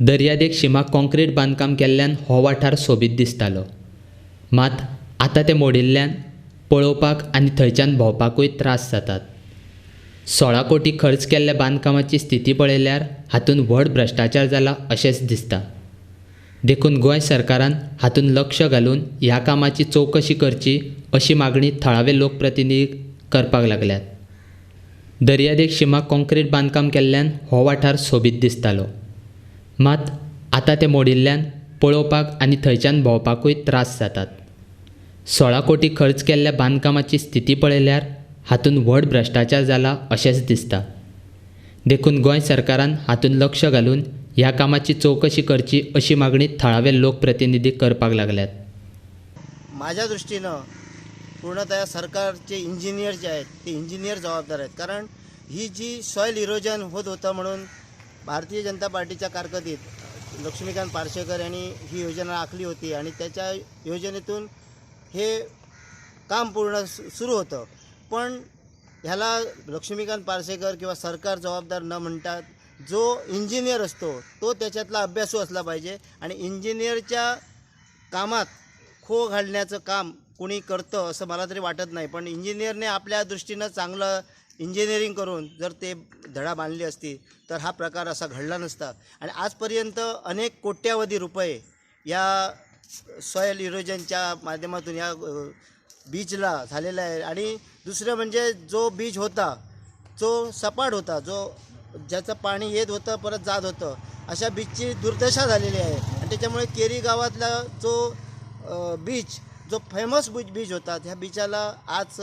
दर्यादेग शिमा काँक्रीट बांदकाम केल्ल्यान हो वाठार सोबीत दिसतालो. मात आतां तें मोडिल्ल्यान पळोवपाक आनी थंयच्यान भोंवपाकूय त्रास जातात. 16 कोटी खर्च केल्ल्या बांदकामाची स्थिती पळयल्यार हातूंत व्हड भ्रश्टाचार जाला अशेंच दिसता. देखून गोंय सरकारान हातूंत लक्ष घालून ह्या कामाची चवकशी करची अशी मागणी थळावे लोकप्रतिनिधी करपाक लागल्यात. दर्यादेग शिमा काँक्रीट बांदकाम केल्ल्यान हो वाठार सोबीत दिसतालो. मात आतां तें मोडिल्ल्यान पळोवपाक आनी थंयच्यान भोंवपाकूय त्रास जातात. 16 कोटी खर्च केल्ल्या बांदकामाची स्थिती पळयल्यार हातूंत व्हड भ्रश्टाचार जाला अशेंच दिसता. देखून गोंय सरकारान हातूंत लक्ष घालून ह्या कामाची चवकशी करची अशी मागणी थळावे लोकप्रतिनिधी करपाक लागल्यात. माझ्या दृष्टीनं पूर्णतः सरकारचे इंजिनियर जे आहेत ते इंजिनियर जबाबदार आहेत. कारण ही जी सॉईल इरोजन होत होतं म्हणून भारतीय जनता पार्टीच्या कारकिर्दीत लक्ष्मीकांत पार्सेकर यांनी ही योजना आखली होती आणि त्याच्या योजनेतून हे काम पूर्ण सुरू होतं. पण ह्याला लक्ष्मीकांत पार्सेकर किंवा सरकार जबाबदार न म्हणतात जो इंजिनियर असतो तो त्याच्यातला अभ्यासू असला पाहिजे आणि इंजिनियरच्या कामात खो घालण्याचं काम कुणी करतं असं मला तरी वाटत नाही. पण इंजिनियरने आपल्या दृष्टीनं चांगलं इंजिनिअरिंग करून जर ते धडा बांधली असती तर हा प्रकार असा घडला नसता. आणि आजपर्यंत अनेक कोट्यावधी रुपये या सॉईल इरोजनच्या माध्यमातून या बीचला झालेला आहे. आणि दुसरं म्हणजे जो बीच होता जो सपाट होता, जो ज्याचं पाणी येत होतं परत जात होतं, अशा बीचची दुर्दशा झालेली आहे. आणि त्याच्यामुळे केरी गावातला जो बीच, जो फेमस बीच बीच होता, त्या बीचाला आज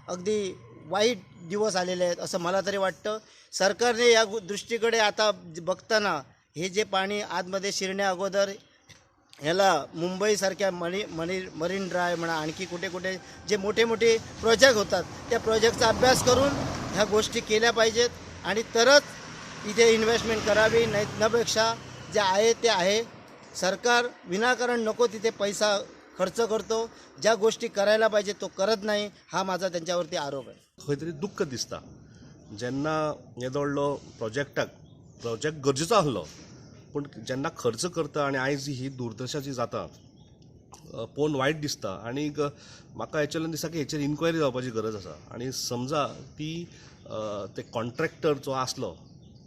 अगदी वाईट दिवस आलेले आहेत असं मला तरी वाटतं. सरकारने या दृष्टीकडे आता बघताना हे जे पाणी आतमध्ये शिरण्या अगोदर ह्याला मुंबईसारख्या मनी मनी मरीन ड्राईव्ह म्हणा, आणखी कुठे कुठे जे मोठे मोठे प्रोजेक्ट होतात त्या प्रोजेक्टचा अभ्यास करून ह्या गोष्टी केल्या पाहिजेत आणि तरच इथे इन्व्हेस्टमेंट करावी. नाही नपेक्षा जे आहे ते आहे. सरकार विनाकारण नको तिथे पैसा खर्च करतो, ज्या गोष्टी करायला पाहिजे तो करत नाही, हा माझा त्यांच्यावरती आरोप आहे. खंय तरी दुख्ख दिसता जेन्ना येदो व्हडलो प्रोजेक्टाक, प्रोजेक्ट गरजेचो आसलो पूण जेन्ना खर्च करता आनी आयज ही दुर्दशा जी जाता पळोवन वायट दिसता. आनीक म्हाका हेचेल्यान दिसता की हेचेर इन्क्वायरी जावपाची गरज आसा. आनी समजा ती ते कॉन्ट्रॅक्टर जो आसलो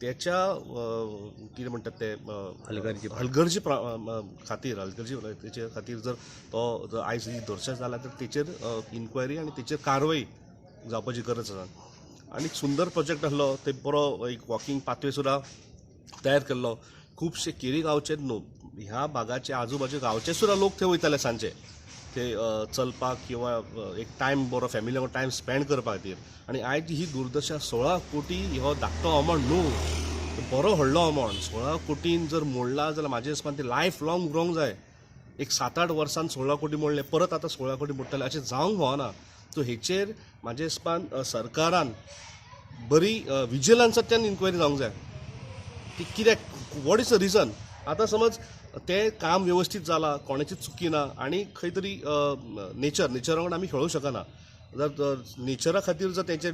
तेच्या कितें म्हणटात ते हलगर्जी खातीर, हलगर्जी तेचे खातीर जर तो जर आयज ही दुर्दशा जाला तर तेचेर इन्क्वायरी आनी तेचेर कारवाई जावपाची गरज आसा. आनी सुंदर प्रोजेक्ट आसलो, ते बरो एक वॉकिंग पाथवे सुद्दां तयार केल्लो. खुबशे केरी गांवचे न्हू, ह्या भागाचे आजूबाजू गांवचे सुद्दां लोक थंय वयताले सांजचे ते चलपाक किंवा एक टायम बरो फॅमिली वांगडा टायम स्पेंड करपा खातीर. आनी आयज ही दुर्दशा 16 कोटी हो धाकटो अमावंट न्हू, बरो व्हडलो अमावंट. 16 कोटीन जर मोडला जाल्यार म्हाजे हिसपान ते लायफ लॉंग उरोंक जाय. एक 7-8 वर्सान 16 कोटी मोडले, परत आतां 16 कोटी मोडटले अशें जावंक फावना. सो हेचेर म्हाजे हिसपान सरकारान बरी विजिलन्सांतल्यान इन्क्वायरी जावंक जाय की कित्याक, what is the reason. आतां समज तें काम वेवस्थीत जालां, कोणाची चुकी ना आनी खंय तरी नेचरा वांगडा आमी खेळूंक शकना. जर नेचरा खातीर जर तेचें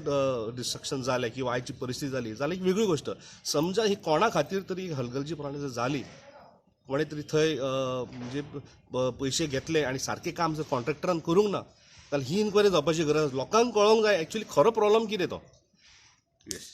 डिस्ट्रक्शन जालें किंवा आयची परिस्थिती जाली जाल्यार एक वेगळी गोश्ट. समजा ही कोणा खातीर तरी हलगर्जीपणां जर जाली, कोणें तरी थंय म्हणजे पयशे घेतले आनी सारकें काम जर कॉन्ट्रॅक्टरान करूंक ना जाल्यार ही इन्क्वायरी जावपाची गरज. लोकांक कळोंक जाय एक्चुली खरो प्रॉब्लम कितें तो. येस.